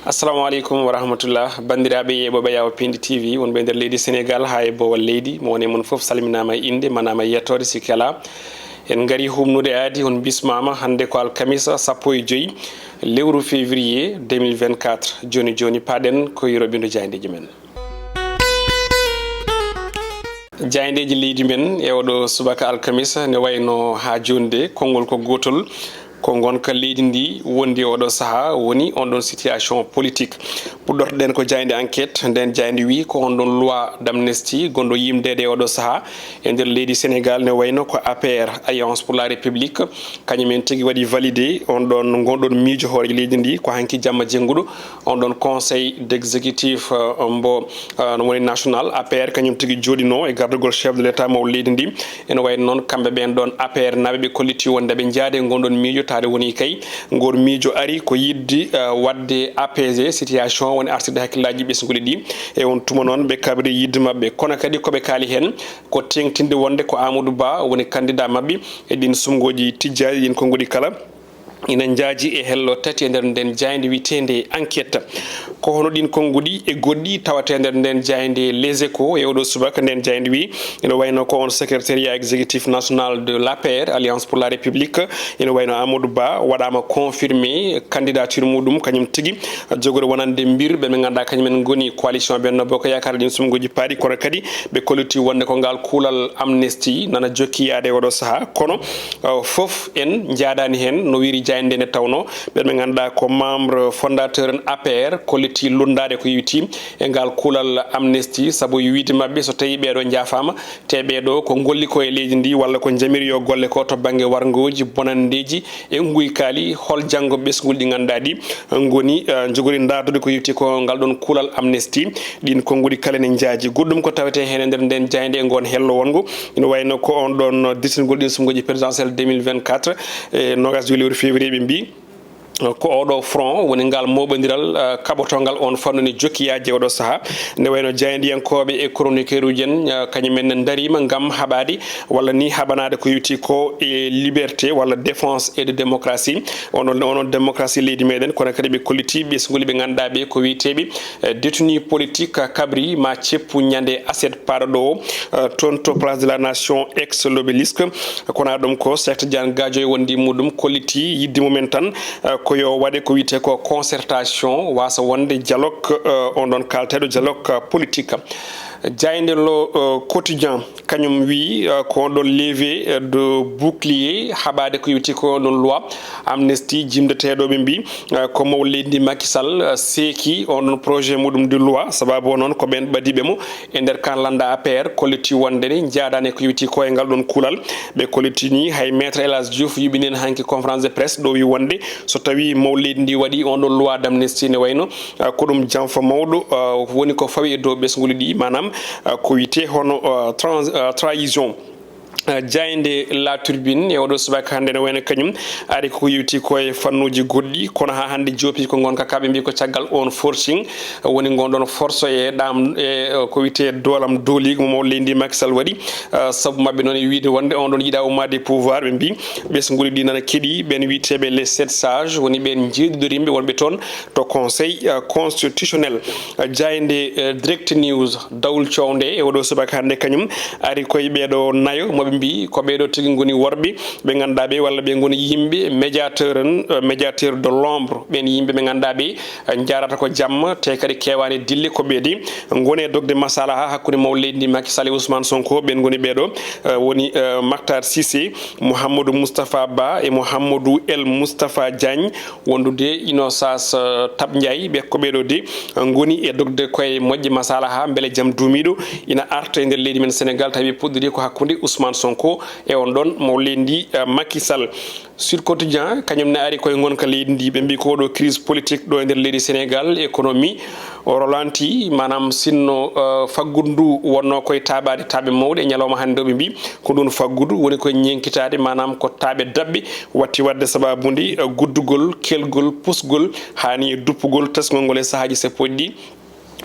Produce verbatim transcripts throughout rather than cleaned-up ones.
Assalamu aleykum wa rahmatullah. Banndiraaɓe yeeɓooɓe Yawo Pindi T V, wonɓe e nder leydi Senegaal haa e boowal leydi, mo woni e mon fof salminaama e innde, manaama e yettoode, sikke alaa. En ngarii humnude aadi, on bismaama. Hannde ko alkamisa sappo e joy lewru février deux mille vingt-quatre. Jooni jooni, paaɗen ko yiro binndo jaayndeeji men. Jaayndeeji leydi men e oɗo subaka alkamisa ne wayno haa jooni de, konngol ko gootol, ko ngonka leydi ndi wondi oɗo sahaa, woni on ɗon situation politique. Puɗɗortoɗen ko jaaynde enquête, nden jaaynde wi ko on ɗon loi d'amnistie gonɗo yimdeede e oɗo sahaa e nder leydi Senegaal ne wayno ko A P R, Alliance pour la République, kañum en tigi waɗi validé on ɗon ngonɗon miijo hooreejo leydi ndi ko hanki jamma jennguɗo, on ɗon conseil d'exécutif, euh, mbo, euh, no woni national, A P R kañum tigi jooɗino e gardagol chef de l'État mawɗo leydi ndi. Ene wayi noon kamɓe ɓeen ɗoon A P R naaɓe ɓe kolliti wonde ɓe njaade ngon ɗoon miijo, taade woni kay ngol miijo ari ko yiɗde, euh, waɗde apaiser situation, woni artirde hakkillaaji ɓesnguuli ɗi. E on tuma noon ɓe kabri yiɗde maɓɓe. Kono kadi ko ɓe kaali heen ko teeŋtinde wonde ko Amadou Ba woni candidat maɓɓe e ɗiin suɓngooji tijjaaɗi, ɗiin konnguɗi kala. Ina njaaji e hello tati e nder ndeen jaaynde wiyeteende Enquête. Ko hono ɗiin konnguɗi e goɗɗi tawata e nder ndeen jaaynde Les Échos e oɗo subaka. Ndeen jaaynde wi ina wayno ko on secrétariat exécutif national de l'A P R, Alliance pour la République, ina wayno Amadou Ba waɗaama confirmé candidature muɗum kañum tigi. Jogori wonande mbir ɓe ɓe ngannduɗaa kañum en ngoni coalition Benno Bokk Yaakaar, ɗiin suɓngooji paaɗi, kono kadi ɓe kolliti wonde ko ngal kuulal amnesty nana jokki yaade e oɗo sahaa. Kono, uh, fof en njaadaani heen no wiyri jaaynde nde, nde tawnoo ɓe ɓe ngannduɗaa ko membre fondateur en A P R kolliti lunndaade ko yowiti e ngal kuulal amnesty, sabu e wiyde maɓɓe so tawii ɓeeɗo njaafaama, te ɓeeɗo ko ngolli ko e leydi ndi walla ko njamiri yo golle ko to bannge warngooji, bonanndeeji e nguykaali, hol janngo ɓesnguuli ɗi ngannduɗaa ɗi ngoni, eh, njogori ndaardude ko yowiti ko ngal ɗoon kuulal amnesty. Ɗiin konnguɗi kala ne njaaji. Goɗɗum ko tawetee heen e nder ndeen jaaynde e ngoon hello wonngo ina wayno ko on ɗoon dirtingol ɗiin suɓngooji présidentielle deux mille vingt-quatre e noogaas e joy lewru février, ɓe mbii ko oɗo front woni ngal mooɓondiral, eh, kaɓotongal on fannu ne jokki yaajde oɗo sahaa. Nde wayno jaayndiyankooɓe e chroniqueur uji en, eh, kañum en ne ndariima ngam haɓaade walla ni haɓanaade ko yowiti ko e liberté walla défense et de démocratie. Onon, onon démocratie leydi meɗen, kono kadi ɓe kolliti ɓesnguuli ɓe ngannduɗaa ɓe ko wiyeteeɓe, eh, détenu politique, kabri ma ceppu ñande aset paaɗo ɗo, eh, toon to Place de la Nation, ex l'Obélisque. Kono ɗum ko Cheikh Tidiane Gadio e wondi muɗum kolliti yiɗde mumen tan, eh, ko yo waɗe ko wiyetee ko concertation, wasa wonde dialogue, eh, on ɗon kaalteeɗo dialogue, eh, politique. Jaaynde Le, eh, Quotidien, kañum wi, eh, ko on ɗon levée, eh, de bouclier, haɓaade ko yowiti ko on ɗon loi amnesty, jimdeteeɗo ɓe mbi, eh, ko mawɗo leydi ndi Macky Sall, eh, seeki on ɗon projet muɗum de loi, sababu o noon ko ɓeen ɓadiiɓe mo e nder kan lannda A P R kolliti wonde ne njaadaani ko yowiti ko e ngal ɗoon kuulal. Ɓe kollitini hay Maître El Hadj Diouf yuɓini en hanki conférence de presse ɗo wi wonde so tawi mawɗo leydi ndi waɗi on ɗon loi d'amnesty ne wayno, ah, ko ɗum janfa mawɗo, ah, woni ko fawi e dow ɓesnguuli ɗi, maanaam, ah, ko wiyetee hono, ah, trans-, ah, trahison. Ah, jaaynde La Tribune e oɗo subaka hannde ne wayno kañum ari ko yewti ko e fannuuji goɗɗi, kono haa hannde joopi ko ngonka ka ɓe mbi ko caggal on forcing, woni ngon ɗon force e ɗam, e, eh, ko wiyetee doolam dooliigo mo mawɗo leydi ndi Macky Sall waɗi. Ah, sabu maɓɓe noon e wiide wonde on ɗon yiɗa ummaade pouvoir, ɓe mbi ɓesnguuli ɗi nana keɗi ɓeen wiyeteeɓe les sept sages, woni ɓeen njeeɗiɗo rimɓe wonɓe toon to conseil, ah, constitutionnel. Ah, jaaynde, eh, Direct News, dawol cownde e oɗo subaka hannde kañum ari koye ɓeeɗo nayo mo ɓe mbi ko ɓeeɗo tigi ngoni worɓe ɓe ngannduɗaa ɓe walla ɓe ngoni yimɓe médiateur en, eh, médiateur de l'ombre, ɓeen yimɓe ɓe ngannduɗaa ɓe, eh, njaarata ko jamma, te kadi keewaani dille ko ɓeedi ngoni e dogde masalaha hakkunde mawɗo leydi ndi Macky Sall e Ousmane Sonko. Ɓeen ngoni ɓeeɗo, eh, woni, eh, Mactar Cissé, Mouhamadou Moustapha Ba e Mouhamadou El Moustapha Diagne, wondude Innocence, eh, Tab Ndiaye. Ɓe ko ɓeeɗo de, eh, ngoni e dogde koye moƴƴe masalaha mbele jam duumiiɗo ina arta e nder leydi men Sénégal, tawi puɗɗori ko hakkunde Ousmane Sonko e on ɗon mawɗo leydi ndi, eh, Macky Sall. Sud Quotidien, kañum ne ari koye ngonka leydi ndi, ɓe mbi ko oɗo crise politique ɗo e nder leydi Sénégal, économie o rolanti, maanaam sinno, eh, faggudu ndu wonno koye taaɓaade taaɓe mawɗe e ñalawma hannde o, ɓe mbi ko ndun faggudu woni koye ñenkitaade, maanaam ko taaɓe daɓɓe watti waɗde sababude, eh, guddugol, kelgol, pusgol, haani e duppugol tesgol ngol e sahaaji sappo e ɗiɗi.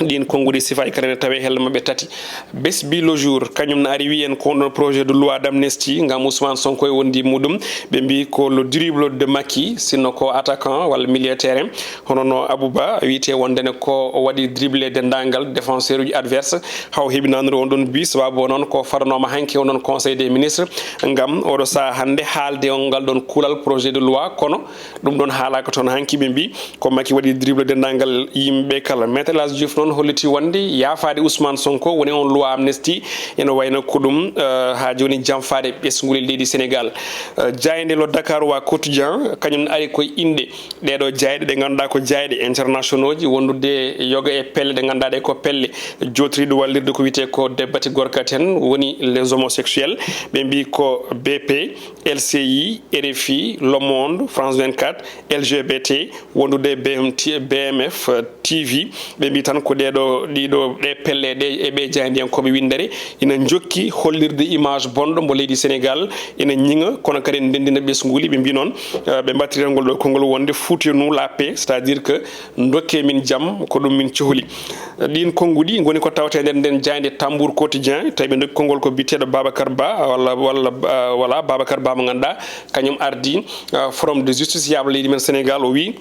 Ɗin konnguɗi sifa e kala ne tawe helle maɓɓe tati. Bes bi le jour, kañum ne ari wiyen ko on ɗon projet de loi d'amnistie ngam Ousmane Sonko e wondi muɗum. Ɓe mbi ko le dribble de Macky, sinno ko attaquant walla milieu terrain. Hono no Abouba wiyte wonde ne ko o waɗi dribble denndaangal défenseur uji adverse, haw heɓinanore on ɗon bi, sababu o noon ko fadanoma hanki on ɗon conseil des ministres ngam oɗo saha hannde haalde on ngal ɗon kulal projet de loi, kono ɗum ɗon haalaka toon hanki. Ɓe mbi ko Macky waɗi dribble denndaangal yimɓe kala. Maître El Hadj Diouf noon holliti wonde yaafaade Ousmane Sonko woni on loi amnesty ene wayno ko ɗum, eh, haa jooni jamfaade ɓesnguli leydi Sénégal. Eh, jaaynde lo Dakar wa quotidien kañum ari koye inɗe ɗeɗo jaayɗe ɗe ngannduɗaa ko jaayɗe internationaux ji, wondude yoga e pelle ɗe ngannduɗaa ɗe ko pelle jotriɗo wallirde ko wiyetee ko debati gorka ten woni les homosexuels. Ɓe mbi ko B P, L C I, R F I, Le Monde, France vingt-quatre, L G B T, wondude B M T, B M F, T V. Ɓe mbi tan ko ɗeɗo, ɗiɗo, ɗe pelle ɗe e ɓe jaayndiyankooɓe winndere ina njokki hollirde image bonɗo mbo leydi Sénégal ina ñiŋa, kono kadi en ndenndina ɓesnguuli. Ɓe mbi noon, eh, ɓe mbattiri tan ngol ɗo konngol wonde foutez-nous la paix, c'est-à-dire que dokke min jam, ko ɗum min cohli. Ɗin konnguɗi ngoni ko tawte nder nden jaaynde Tambour Quotidien, tawi ɓe ndokki konngol ko biteɗo Babacar Ba, walla, walla, eh, walla Babacar Ba mo ngannduɗaa kañum ardi, eh, Forum de Justiciable leydi men Sénégal, o wi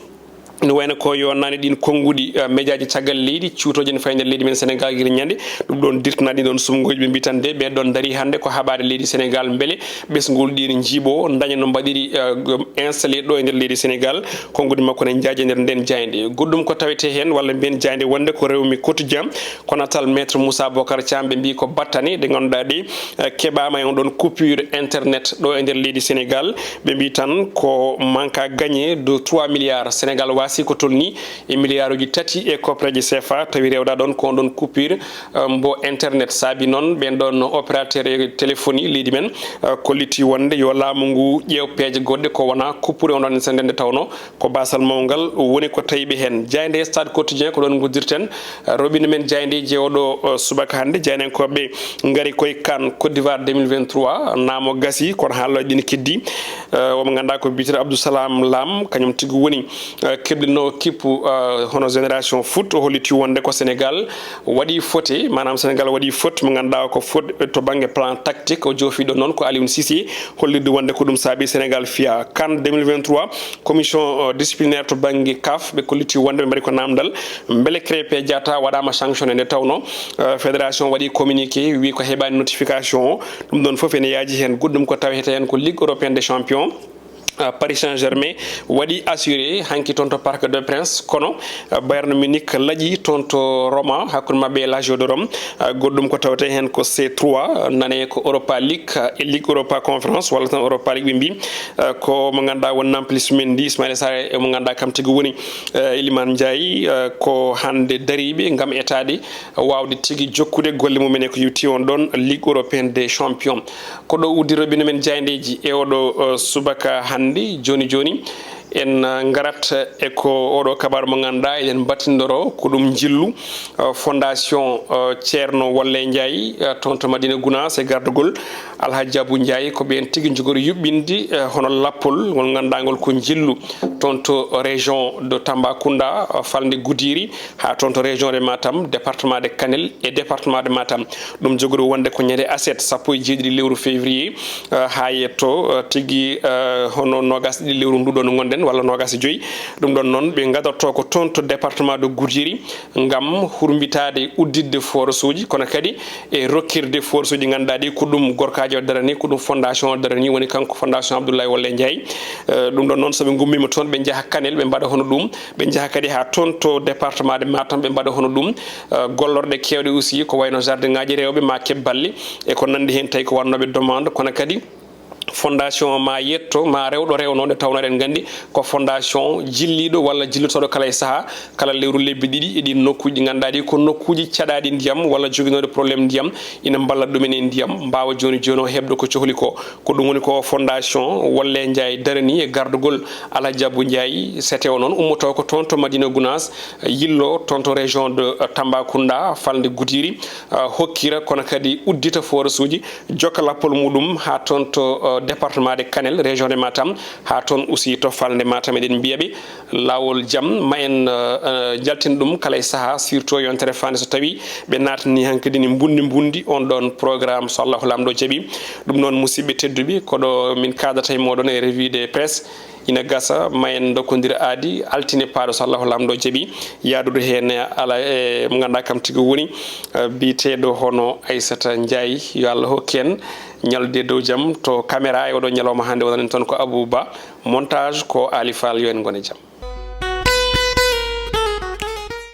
no wayno ko yonnani ɗin konnguɗi, eh, médiaji caggal leydi cuutoji ne fayi nder leydi men Sénégal gila ñande. Ɗum ɗon dirtana ɗin ɗon sumngoji, ɓe mbi tan de ɓe ɗon dari hannde ko haɓaade leydi Sénégal, beele ɓesngol ɗi ne njiiɓo, daña no mbaɗiri, eh, installé ɗo e nder leydi Sénégal. Konnguɗi makko ne njaaji e nder nden jaaynde. Goɗɗum ko tawete heen walla mbiyen jaaynde wonde ko Rewmi Quotidien, ko natal Maître Moussa Bocar Thiam, ɓe mbi ko battane ɗe ngannduɗaa ɗe, eh, keɓaama e on ɗon coupure internet ɗo e nder leydi Sénégal. Ɓe mbi tan ko manque à gagner de trois milliards. Sénégal wasi ko tolni e milliarduji tati e koppareje C F A, tawi rewɗa ɗon ko on ɗon coupure, eh, mbo internet. Saabi noon ɓen ɗon opérateur téléphonie leydi men, eh, kolliti wonde yo laamu ngu ƴeew peeje goɗɗe ko wona coupure on ɗon, so nde nde tawno ko basal mawngal woni ko tawi ɓe heen. Jaaynde Stade Quotidien ko ɗon nguddirten, eh, roɓine men jaayndeeji e oɗo, eh, subaka hannde. Jaayndenkooɓe ngari koye CAN Côte d'Ivoire deux mille vingt-trois, naamo gasi, kono haalooji ɗi ne keddi. Eh, omo ngannduɗaa ko biteɗo Abdou Salam Lam, kañum tigi woni, eh, keblino kippu, eh, hono Génération Foot, o holliti wonde ko Sénégal waɗi faute, maanaam Sénégal waɗi faute mo ngannduɗaa ko faute to bannge plan tactique. O joofi ɗo noon ko Aliou Cissé, hollirde wonde ko ɗum saabi Sénégal fiya. CAN deux mille vingt-trois, commission, eh, disciplinaire to bannge CAF, ɓe kolliti wonde ɓe mbaɗi ko namdal mbele Krépin Diatta waɗaama sanctionné, nde tawno, eh, fédération waɗi communiqué, wi ko heɓaani notification o. Ɗum ɗon fof ene yaaji heen. Goɗɗum ko tawete heen ko Ligue européenne des champions. Ah, Paris Saint-Germain waɗi assuré hanki toon to Parc des Princes, kono, ah, Bayern Munich laƴi toon to Roma, hakkunde maɓɓe e Lazio de Rome. Ah, goɗɗum ko tawete heen ko C trois, nane ko Europa League, ah, e Ligue Europa Conference, walla tan Europa League ɓe mbi. Ah, ko mo ngannduɗaa won Nampalys Mendy, Ismaïla Sarr e mo ngannduɗaa kam tigi woni, ah, Iliman Ndiaye, ah, ko hannde dariiɓe ngam etaade, waawde tigi jokkude golle mum en e ko yowti on ɗon Ligue européenne des champions. Ko ɗo uddirta bino men jaayndeeji e oɗo, eh, subaka hannde. Jooni jooni, en, eh, ngarat e ko oɗo kabaaru mo ngannduɗaa eɗen mbattindoro ko ɗum njillu, eh, Fondation, eh, Ceerno Wolle Ndiaye, eh, toon to Madina Gunaas e gardagol Alhaji Abu Ndiaye. Ko ɓeen tigi njogori yuɓɓinde, eh, hono lappol ngol ngannduɗaa ngol ko njillu toon to région de Tambacounda, eh, falnde Goudiri, haa toon to région de Matam, département de Kanel e département de Matam. Ɗum jogori wonde ko ñande aset sappo e jeeɗiɗi lewru février, eh, haa yetto, eh, tigi, eh, hono noogas e ɗiɗi lewru ndu ɗo no ngonɗen, walla noogas e joyi. Ɗum ɗon noon, ɓe ngadorto ko toon to département de Goudiri ngam hurmbitaade udditde forage uji, kono kadi e rokkirde forage uji ngannduɗaa ɗi ko ɗum gorkaajo o darani, ko ɗum fondation o darani, woni kanko Fondation Abdoulaye Wolle Ndiaye. Eh, ɗum ɗon noon, so ɓe ngummiima toon, ɓe njaha Kanel, ɓe mbaɗa hono ɗum. Ɓe njaha kadi haa toon to département de Matam, ɓe mbaɗa hono ɗum. Eh, gollorɗe keewɗe aussi, ko wayno jardin ŋaaji rewɓe, ma keɓ balle, e ko nanndi heen, tawi ko waɗnooɓe demande, kono kadi fondation o ma yetto, ma rewɗo rewno, nde tawno eɗen nganndi ko fondation jilliiɗo walla jillotooɗo kala e sahaa, kala lewru lebbi ɗiɗi e ɗin nokkuuji ɗi ngannduɗaa ɗi ko nokkuuji caɗaaɗi ndiyam walla joginooɗe problème ndiyam, ina mballa ɗumen e ndiyam, mbaawa jooni jooni o heɓde ko cohli ko. Ko ɗum woni ko fondation Wolle Ndiaye darani e gardugol Alhaji Abou Ndiaye. Sete o noon ummotoo ko toon to Madina Gounass, yillo toon to région de Tambacounda, falnde Goudiri, eh, hokkira, kono kadi uddita forage uji, jokka lappol muɗum haa toon to, eh, département de Kanel, région de Matam, haa toon aussi to falnde Matam, eɗen mbiya ɓe laawol jam, ma en, eh, eh, jaltin ɗum kala e sahaa, surtout yontere faande so tawii ɓe naatni hankadi ni mbunndi mbunndi on ɗon programme, so Allahu Laamɗo jaɓi. Ɗum noon, musidɓe tedduɓe, ko ɗo min kaadata e mooɗon e revue de presse. Ina gasa ma en ndokkondir aadi altine paaɗo, so Allahu Laamɗo jaɓi, yaadude heen e ala e mo ngannduɗaa kam tigi woni, eh, biyeteeɗo hono Aissata Ndiaye. Yo Allah hokku en ñallude dow jam. To caméra e oɗo ñalawma hannde wonanen toon ko Abou Ba, montage ko Ali Fall. Yo en ngon e jam.